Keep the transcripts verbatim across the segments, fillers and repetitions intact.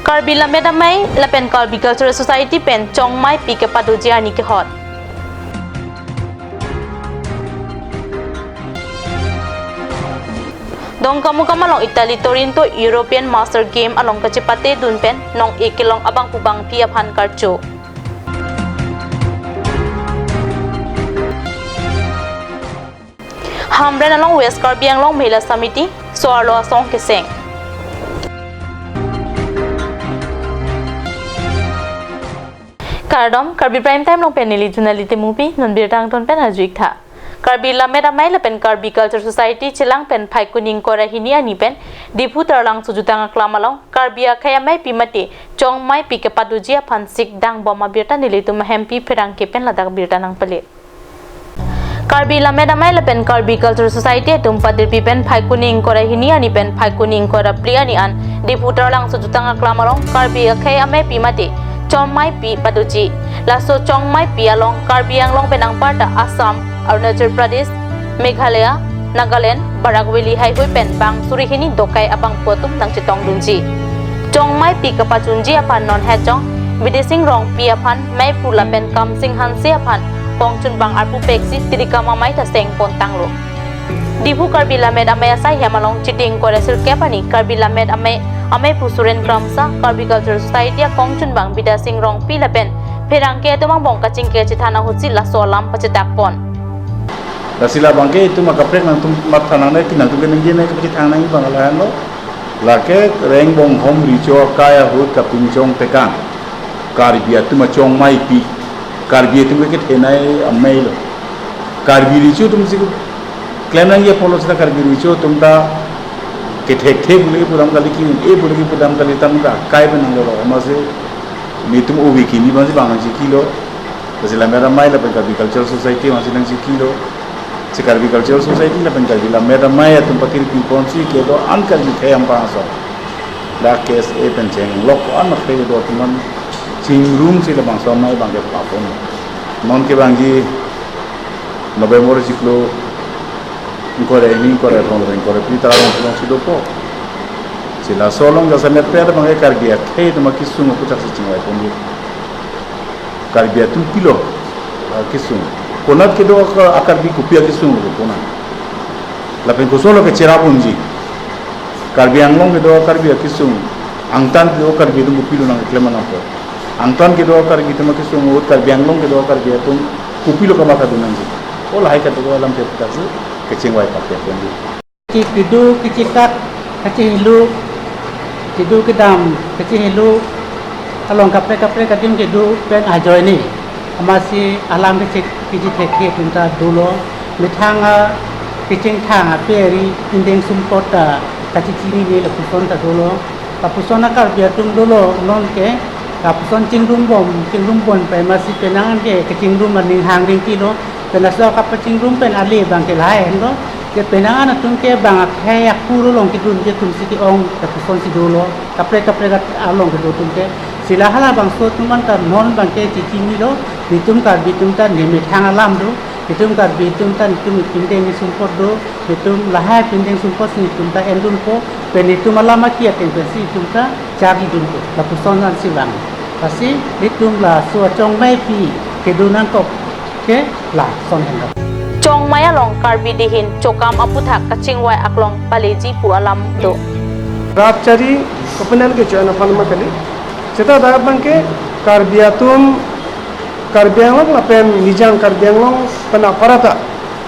Karbi Lammet Amei lapen Karbi Cultural Society pen Chongmaipi kepadoji arni kehot. Dongkamukam along Italy Toronto European Master Game along kachepatedun pen nong-e kelong abangphu bangphi aphan karcho. Hamren along West Karbi Anglong Mahila Samiti so-arlo asong keseng. Kardom, Karbi Prime Time along pen neli Junali Timungpi, non birta angton pen arju-ik tha. Karbi Lammet Amei lapen Karbi Culture Society chelang pen Phaikuni ingkoi ra hini arni pen Diphu Taralangso Jutang Aklam along Karbi akhei ameipi mate Chongmaipi kepadoji aphan sikdang bom abirta nelitum ahempi pherangke pen ladak birta nangpale. Karbi Lammet Amei lapen Karbi Culture Society atum patirpi pen Phaikuni ingkoi ra hini arni pen Phaikuni ingkoi ra phli arni an Diphu Taralangso Jutang Aklam along Karbi akhei ameipi mate Chongmaipi padoji. Laso Chongmaipi along Karbi Anglong pen anparta Assam, Arunachal Pradesh, Meghalaya, Nagaland, Barak Valley haihui pen bang suri hini dokai abangphu atum nangchetongdunji. Chongmaipi kapachunji aphan non hejong Bidya Sing Rongpi aphan meiphu lapen Kamsing Hanse aphan kongchunbang arpu peksi tirikam amei ta seng pontanglo. Diphu Karbi Lammet Amei asai hem along Chiti ingkoi ra sirkep arni Karbi Lammet Amei ameiphu Suren Kramsa, Karbi Cultural Society akongchunbang Bidya Sing Rongpi lapen pherangke atum angbong kachingki kachethan ahutsi laso alam pachetak pon. Lasi labangke itum akaprek nangtum matha nangne, ki nangtum keningje nai kapachethang nangji abang lahenlo. Lake Rengbonghom Recho akai ahut kapinchong tekang Karbi atum achongmaipi, Karbi atum ke kethenei ameilo. Karbi Recho atum si klem nangji apotlo seta Karbi Recho atum ta kethekthe pu le pudam kali, ki-e pu le kipudam kali, tam ta akai pen nanglo, amatsi nelitum ove kimi abangsi bang nangchekilo. Lasi Lammet Amei lapen Karbi Cultural Society abangsi nangchekilo. Si Karbi Cultural Society lapen Karbi Lammet Amei atum patirpi ponsi kedo-an Karbi akhei ampang ason, dak K S A pen chenglok ko-an akhei kedo atum an chingrumsi labangso amei abangke papon. Non ke bangji November chiklo ingkoi ra hini, ingkoi ra throk, ingkoi ra phli ta along alongsi dopo. Si laso along jasemet pen abangke Karbi akhei atum akesung aputhaksi chingvai ponji. Karbi atum pilo akesung, konat kedo aka-, a-Karbi kopi akesung lo konat, lapen kosonlo kecherap unji. Karbi Anglong kedo Karbi akesung, angtan kedo Karbi atum kopilo nangkeklem nangpo. Angtan kedo Karbi atum akesung ahut Karbi Anglong kedo Karbi atum kopilo kamatha dun nangji. O lahai kedo alam te aputhaksi kachingvai pape ponji. Ki-, kedo kechikak kachihelo, kedo kedam kachihelo along kaprek kaprek adim kedo pen ajoine, amatsi alam kechik kechithekthe atum ta dolo, methang a kechingthang ape ari pindeng sumpot ta kachichinine lapuson ta dolo. Lapuson a Karbi atum dolo, non ke lapuson chingrum bom, chingrum bom pai amatsi penang an ke kechingrum aning hang ringkilo. Pen laso kapachingrum pen ale abangke lahai henlo. Je penang an atum ke bang akhei akuru along kedunji atumsi ke-ong kapusonsi dolo. Kaprek kaprek along kedo atum ke. Si la halabangso atum an ta non abangke chechinilo. Nelitum Karbi atum ta nemethang alam do. Nelitum Karbi atum ta nelitum pindeng sumpot do. Nelitum lahai pindeng sumpotsi nelitum ta endunpo. Pen nelitum alam aki ateng pensi nelitum ta charlidunpo. Lapuson ansi vang. Lasi nelitum laso achongmaipi kedo nangkok ke lason henlo. Chongmai along Karbi dihin chokam aputhak kachingvai aklong paleji pu alam do. Rat chari kopenan ke choi aphan ma kali. Seta dak abangke Karbi atum, Karbi Anglong lapen Nijang Karbi Anglong pen aparata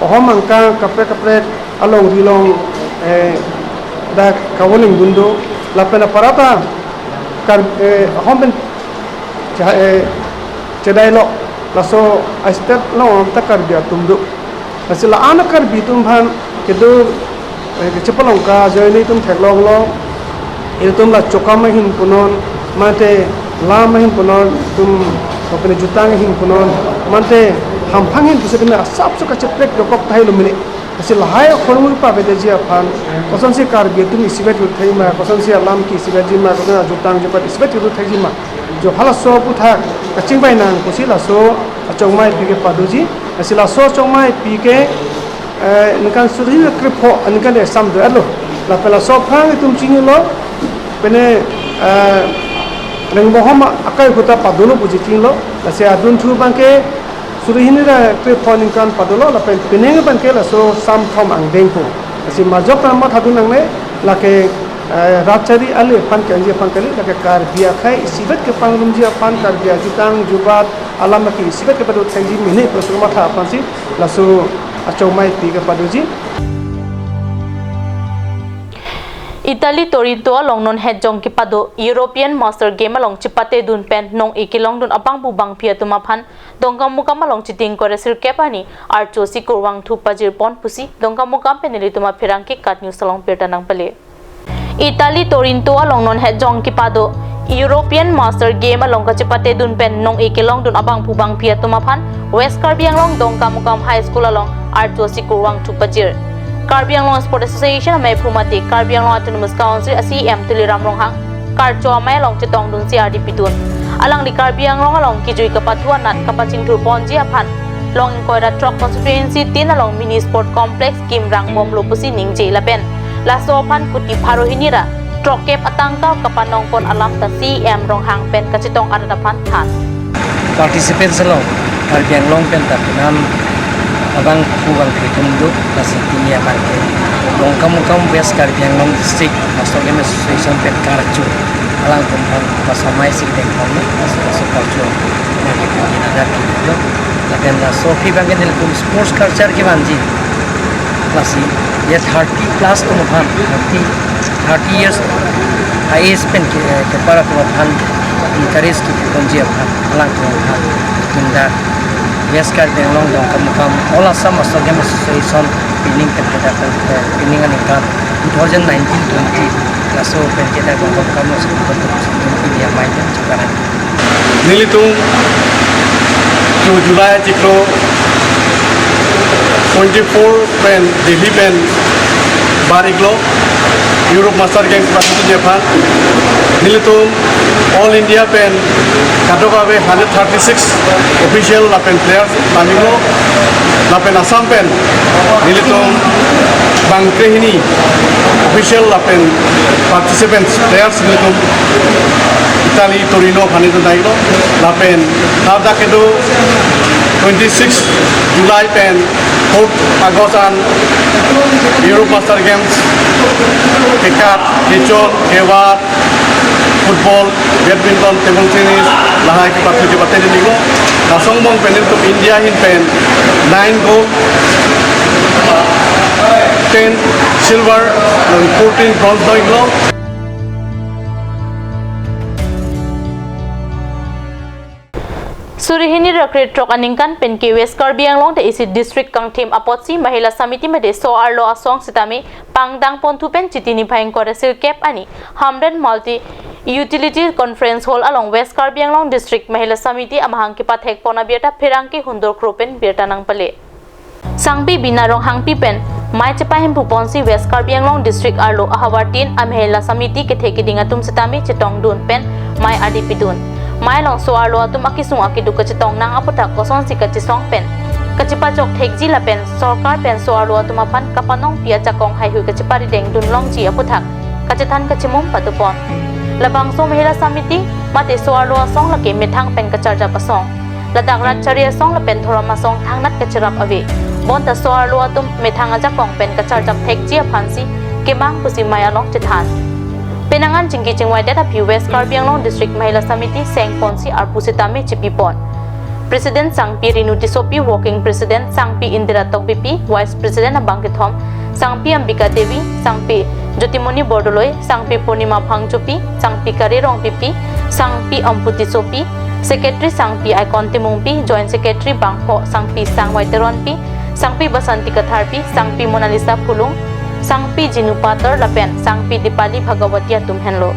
ahom angkang kaprek kaprek alongri along, eh, dak kavoling dun do lapen aparata Kar-, eh, ahom pen cha-, eh, chedailo, laso a-state along ta Karbi atum do. Lasi la-an a Karbi atum aphan kedo, eh, kechepalong ka ajoine itum theklonglo. Itum la chokam ahin punon, mate lam ahin punon, itum kopine jutang ahin punon, mate hamphang ahin pusi itum asapso kacheprek dokok tahai lo mene. Lasi lahai ahormu pavedeji aphan, kosonsi Karbi atum isivet jut thai ma, kosonsi alam ke isivetji ma, koson ajutang jupat isivet jut thai ma. Jo halaso aputhak kachingvai nang pusi laso achongmaipi kepadoji. Lasi laso achongmaipi ke, eh, ningkan suri krepho, ningkan esam do-etlo. Lapen laso aphrang itum chinilo, pene, eh, Rengbohom akai kuta padolo puji chinglo, lasi adunthu abangke suri hini ra krephongo aningkan padolo, lapen penang abangke laso samthom angdeng pu. Lasi majok ta mathadun nangne, lake, eh, rat chari ale aphan kanji aphan kali, lake Karbi akhei isivet kepangrumji aphan, Karbi ajutang jubat alam lake isivet kepado thekji mene pu laso matha aphansi laso achomai pi kepadoji. Italy Toronto along non het jong kepado European Master Game along chepatedun pen nong-e kelongdun abangphu bangphi atum aphan Dongkamukam along chiting kore sirkep arni archo si kurvangthu pajirpon pusi Dongkamukam pen nelitum apherangke KAT News along birta nangpale. Italy Toronto along non het jong kepado European Master Game along kachepatedun pen nong-e kelongdun abangphu bangphi atum aphan West Karbi Anglong Dongkamukam High School along archo si kurvangthu pajir. Karbi Anglong Sport Association amei phu mate Karbi Anglong Autonomous Council a CEM Tuliram Ronghang karcho amei along chetongdunsi ardi pidun. Alangli Karbi Anglong along kejui kapathu anat kapachingthurponji aphan long ingkoi ra throk constituency tin along mini sport complex kim rangbomlo pusi ningje lapen laso aphan kuti pharo hini ra throkkep atangka kapanongpon alam ta CEM Ronghang pen kachetong arat aphan than. Participants along Karbi Anglong pen ta penang abangphu bangphi atum do, lasi pini amarke Dongkamukam West Karbi Anglong District Master Game Association pen karcho alangtum aphan pasamai si dengpon, lasi laso karcho amarke pini nadak kilo. Lapen laso aphi abangke nelitum sports culture kevanji. Lasi ya thirty plus atum aphan, thirty, thirty years a-age pen ke, kepar atum aphan encourage kepiponji aphan, alangtum aphan, itum dak West Karbi Anglong Dongkamukam All Assam Master Game Association pining pen kedak pen, eh, pining aningkan two thousand nineteen twenty laso pen kedak Dongkamukam laso pen kedak pini amei pen chekaran. Nelitum two July chiklo twenty-four pen Delhi pen bar-iklo Europe Master Games participate aphan. Nelitum All India pen kadokave hundred thirty-six official lapen players laminglo, lapen Assam pen nelitum bang krehini official lapen participants players nelitum Italy Torino aphan nelitum dai-iklo, lapen ladak kedo twenty-six July pen fourth August an Europe Master Games kekat, kechon, kevar, football, badminton, table tennis, lahai kepathu kepathu nelitum. Laso angbong pen nelitum India ahin pen nine gold, ten silver, fourteen bronze do-iklo. Suri hini ra krethrok aningkan pen ke West Karbi Anglong ta isi district kangthim apotsi Mahila Samiti mate so-arlo asong sitame pangdang ponthu pen Chiti niphai ingkoi ra sirkep arni Hamren Multi Utility Conference Hall along West Karbi Anglong District Mahila Samiti amahang kepathekpon abirta pherangke Hundor Kro pen birta nangpale. Sangpi Bina Ronghangpi pen mei chepahemphuponsi West Karbi Anglong District arlo ahavar tin a Mahila Samiti kethe keding atum sitame chetongdun pen mei ardi pidun. Mei along so-arlo atum akesung akeduk kachetong nang aputhak kosonsi kachesong pen kachepajok thekji lapen sorkar pen so-arlo atum aphan kapanongpi ajakong heihui kacheparidengdun longji aputhak kachethan kachemum padopon. Labangso Mahila Samiti mate so-arlo asong lake methang pen kacharjap asong. Ladak rat chari asong lapen dhorom asong thangnat kacherap ave. Bonta so-arlo atum methang ajakong pen kacharjap thekji aphansi kemang pusi mei along chethan. Penang an chingki chingvaidet aphi West Karbi Anglong District Mahila Samiti sengponsi arpu sitame chipipon. President Sangpi Renu Tissopi, Working President Sangpi Indira Tokbipi, Vice President abang kethom, Sangpi Ambika Devi, Sangpi Jyotimoni Bordoloi, Sangpi Purnima Phangchopi, Sangpi Kare Rongpipi, Sangpi Ampu Tissopi, Secretary Sangpi Icon Timungpi, Joint Secretary bangpho Sangpi Sangvai Teronpi, Sangpi Basanti Katharpi, Sangpi Monalisa Phulung, Sangpi Jinu Pator lapen Sangpi Dipali Bhagawati atum henlo.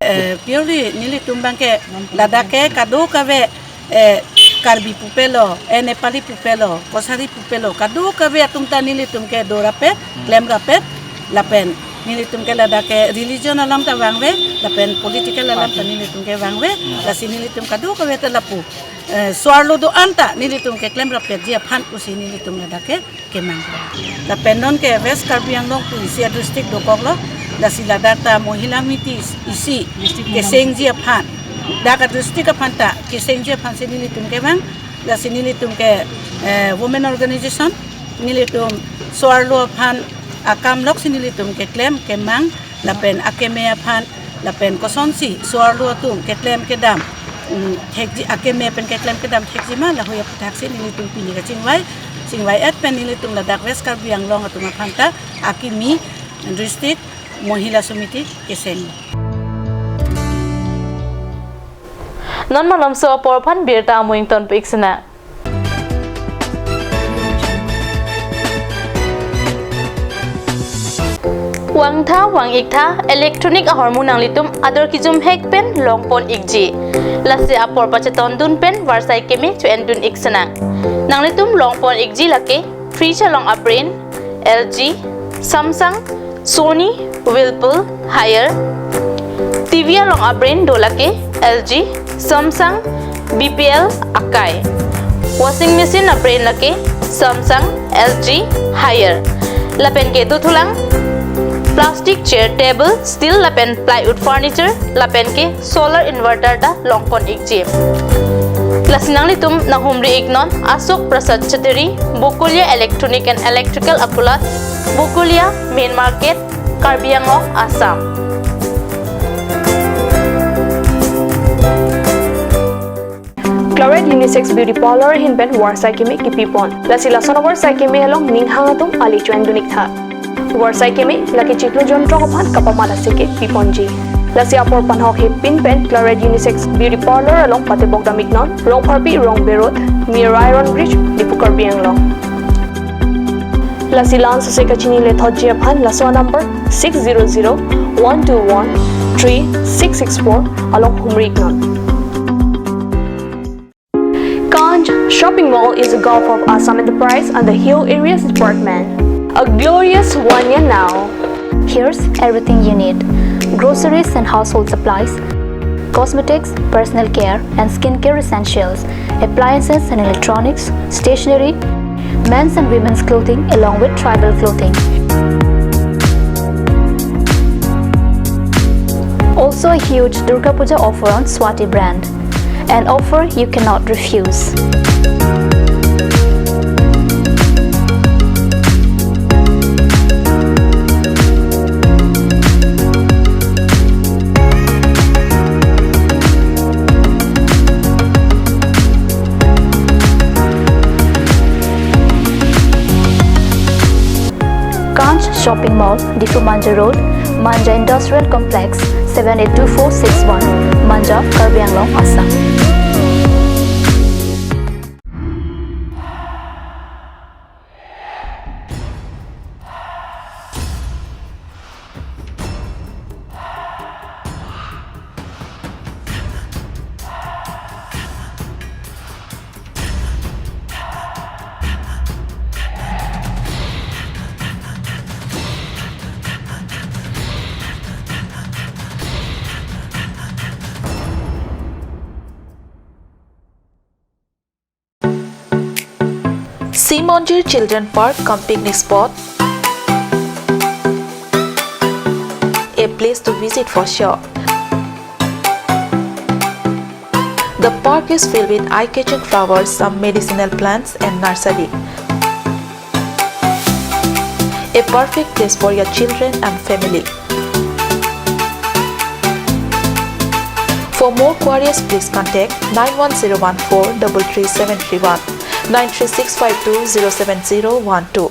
Eh, purely nelitum abangke ladak ke kadokave, eh, Karbi pupelo, eh, Nepali pupelo, Kachari pupelo, kadokave atum ta nelitum ke dorapet, klemrapet, lapen nelitum ke ladak ke religion alam ta vangve, lapen political alam ta nelitum ke vangve, lasi nelitum kadokave ta lapu, eh, so-arlo do-an ta nelitum ke klemrapetji aphan pusi nelitum ladak ke kemang. Lapen non ke West Karbi Anglong pu isi a-district dokoklo, lasi ladak ta Mahila Samiti isi kesengji aphan, Dak a-district aphan ta kesengji aphansi nelitum kevang, lasi nelitum ke, eh, women organization, nelitum so-arlo aphan akam loksi nelitum keklem kemang, lapen akeme aphan, lapen kosonsi so-arlo atum keklem kedam, mm, thekji, akeme pen keklem kedam thekji ma, lahui aphuthaksi nelitum pini kachingvai, chingvai-et pen nelitum ladak West Karbi Anglong atum aphan ta akimi District Mohila Samiti keseng. Non malomso apor aphan birta amu ingtonpik sena. Vangtha, vang-iktha, electronic ahormu nanglitum ador kejumhek pen longpon-ikji. Lasi apor pachetondun pen varsai keme cho-endun-ik sena. Nanglitum longpon-ikji lake fridge along a-brand, L G, Samsung, Sony, Whirlpool, Haier. T V along a-brand do lake L G, Samsung, B P L, Akai. Washing machine a-brand lake Samsung, L G, Haier. Lapen ke dothulang plastic chair, table, steel lapen plywood furniture, lapen ke solar inverter ta longpon-ikji. Lasi nanglitum nanghumri-iknon Ashok Prasad Chattery, Bokolia Electronic and Electrical Akulat, Bokolia Main Market, Karbi Anglong, Assam. Claret Unisex Beauty Parlor ahin pen varsai keme kipipon. Lasi lason avarsai keme along ning hang atum ale cho-endun-iktha. Varsai keme lake chiklo jonthrok aphan kapamat aseke piponji. Lasi apor panhok hepin pen Claret Unisex Beauty Parlor along patebok dam-iknon, Rongpharpi Rongbe Road, near Iron Bridge, Diphu, Karbi Anglong. Lasi la-an sose kachini lethotji aphan laso number six zero zero one two one three six six four along humri-iknon. Kanch Shopping Mall is a gulf of Assam Enterprise and the Hill Areas Department. A glorious one year now. Here's everything you need: groceries and household supplies, cosmetics, personal care and skincare essentials, appliances and electronics, stationery, men's and women's clothing, along with tribal clothing. Also a huge Durga Puja offer on Swati brand. An offer you cannot refuse. Kanch Shopping Mall, Diphu Manja Road, Manja Industrial Complex, seven eight two four six one, Manja, Karbi Anglong, Assam. Simonjir Children Park cum picnic spot. A place to visit for sure. The park is filled with eye-catching flowers, some medicinal plants and nursery. A perfect place for your children and family. For more queries, please contact nine one zero one four double three seven three one, nine three six five two zero seven zero one two.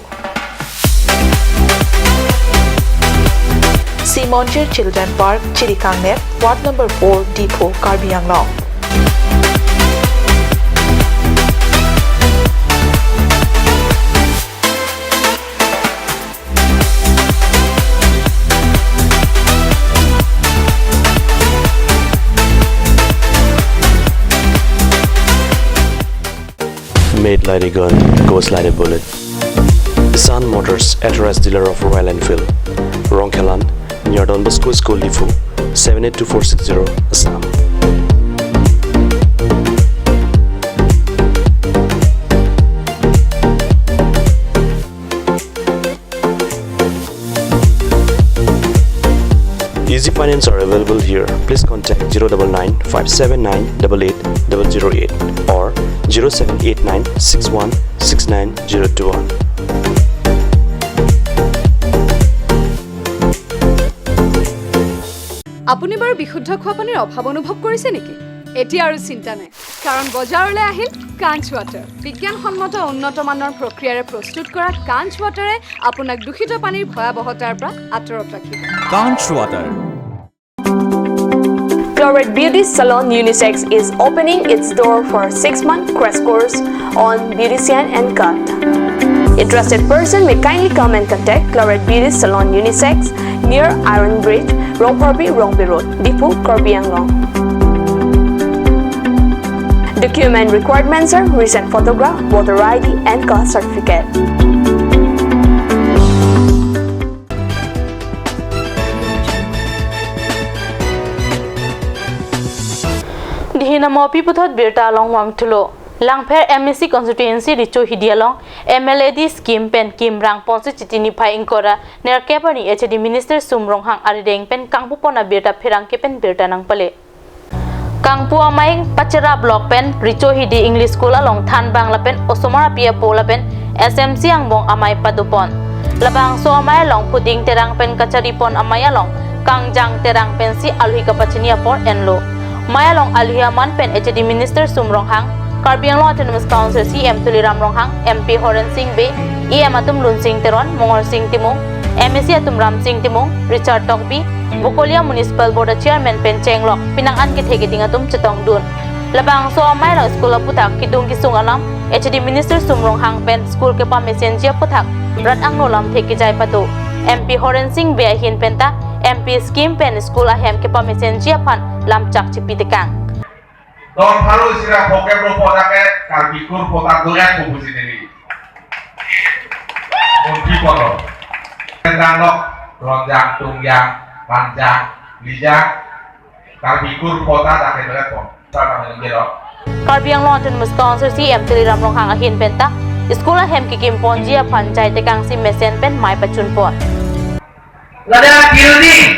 Simonjir Children Park, Chirikangnep, Ward number four, Diphu, Karbi Anglong. Made like a gun, goes like a bullet. Sun Motors, authorized dealer of Royal Enfield. Rongkhelan, near Don Bosco School, Diphu, seven eight two four six zero, Assam. Easy finance are available here. Please contact zero double nine five seven nine double eight double zero eight or zero seven eight nine six one six nine zero two one. আপুনি বাৰু বিশুদ্ধ খোৱা পানীৰ অভাৱ অনুভৱ কৰিছে নেকি? এতিয়া আৰু চিন্তা নাই, কাৰণ বজাৰলৈ আহিল কাঞ্চ ৱাটাৰ। বিজ্ঞানসন্মত উন্নত মানৰ প্ৰক্ৰিয়াৰে প্ৰস্তুত কৰা কাঞ্চ ৱাটাৰে আপোনাক দূষিত পানীৰ ভয়াৱহতাৰ পৰা আঁতৰত ৰাখিব। Kanch Water. Cloret Beauty Salon Unisex is opening its door for six-month crash course on beautician and cut. Interested person may kindly come and contact Cloret Beauty Salon Unisex near Iron Bridge, Ropharbi, Rongpi Road, Diphu, Karbi Anglong. Document requirements are recent photograph, voter I D, and caste certificate. Dihin amo pi puthot birta along vangthulo. Langpher M A C constituency Richo Hidi along M L A D scheme pen kim rang ponsi Chiti niphai ingkoi ra nerkep arni H A D minister Sum Ronghang arideng pen kangpupon abirta pherangke pen birta nangpale. Kangpu amei Pachera Block pen Richo Hidi English School along thanbang lapen osomar api apo lapen S M C angbong amei padopon. Labangso amei along Puding Terang pen kacharipon amei along Kangjang Terang pensi alohi kapachini apor enlo. Mei along alohi aman pen H A D minister Sum Ronghang, Karbi Anglong Autonomous Council C E M Tuliram Ronghang, M P Horen Sing Bey, E M atum Lunsing Teron, Mongal Sing Timung, M A C atum Ramsing Timung, Richard Tokbi, Bokolia Municipal Board Chairman pen chenglok pinang an kethe keding atum chetongdun. Labangso amei along school aputhak kedung kesung alam, H A D minister Sum Ronghang pen school kepamesenji aputhak rat angno lamthe kejai pado. M P Horen Sing Bey ahin penta M P scheme pen school ahem kepamesenji aphan lamchak chipi tekang. Don Phalu sira phokep lo pota ke Karbi kur pota duet ko buji neli. Don Pi pota. Tendang lo, Ronjang, Tungjang, Panjang, Lijang, Karbi kur pota dak ke duet ko. Sana menjelo. Karbi Anglong Autonomous Council C E M Tuliram Ronghang ahin penta school ahem kekim ponji aphan jai tekangsi mesen pen mei pachun pon. Ladak building.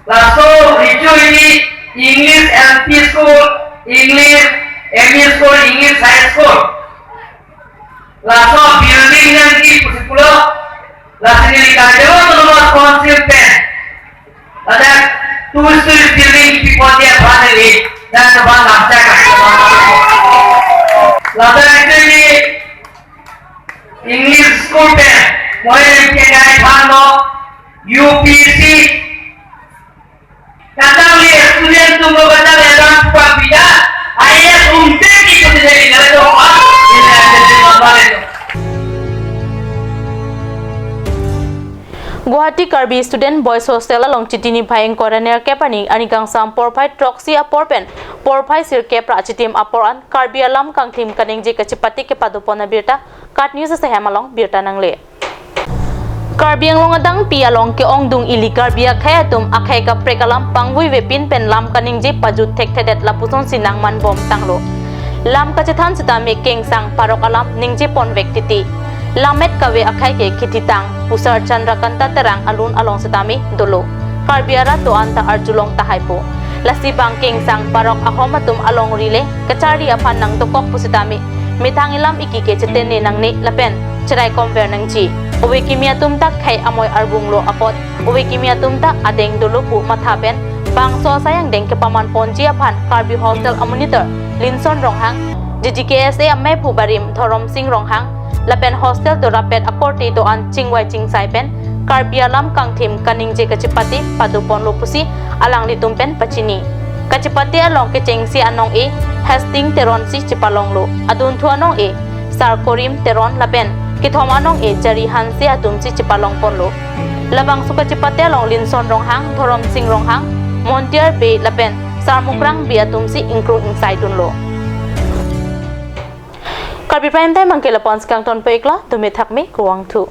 Laso Richo Hidi English L P School, English M E School, English High School. Laso building nangji pusi pulo, lasi neli Karbi Anglong Autonomous Council pen ladak two story building piponji aphan neli dan teban lamchak. Ladak itu ini English School pen, moi neli kengai aphan lo, U P C, katang le student atum lo katang le ram pabida, I A S umteki putine le to, ah, ini ada di mana itu. Guwahati Karbi Student Boys Hostel along Chiti niphai ingkoi ra nerkep arni, arni kangsam porphai throksi apor pen porphai sirkep ra achitim apor an Karbi alam kangthim kaningje kachipate kepadopon abirta KAT News asahem along birta nangle. Karbi Anglong adangpi along ke-ongdung ili Karbi akhei atum akhei kaprek alam pangvuive pin pen lam kaningje pajut thekthedet lapusonsi nangmanbom tanglo. Lam kachethan sitame Kengsang Parok alam ningjepon vek titi. Lammet kave akhei ke kethitang Pusar Chandrakanta Terang alun along sitame dolo. Karbi arat do-an ta arjulong tahaipo. Lasi bang Kengsang Parok ahom atum alongri le kacharli aphan nangdokok pusitame methang ilam iki ke chetene nangne lapen cherai komver nangji. Ove kimi atum ta khei amoi arbung lo apot, ove kimi atum ta adeng dolo pu matha pen bangso asai angdeng kepaman ponji aphan Karbi Hostel amonitor Linson Ronghang, J G K S A amephu barim Dhorom Sing Ronghang, lapen hostel dorapet akorte do-an chingvai chingsai pen Karbi alam kangthim kaningje kachipate padoponlo pusi alanglitum pen pachini. Kachipate along kechengsi anong-e Hastings Teron si chipalonglo. Adunthu anong-e Sarkorim Teron lapen kethom anong-e Jari Hanse atum si chipalongponlo. Labangso kachipate along Linson Ronghang, Dhorom Sing Ronghang, Montiar Bey lapen Sarmukrang Bey atum si ingkrung ingsaidunlo. Karbi Prime Time abangke lapu-an si kangtonpo iklo, dome thakme, kurvangthu.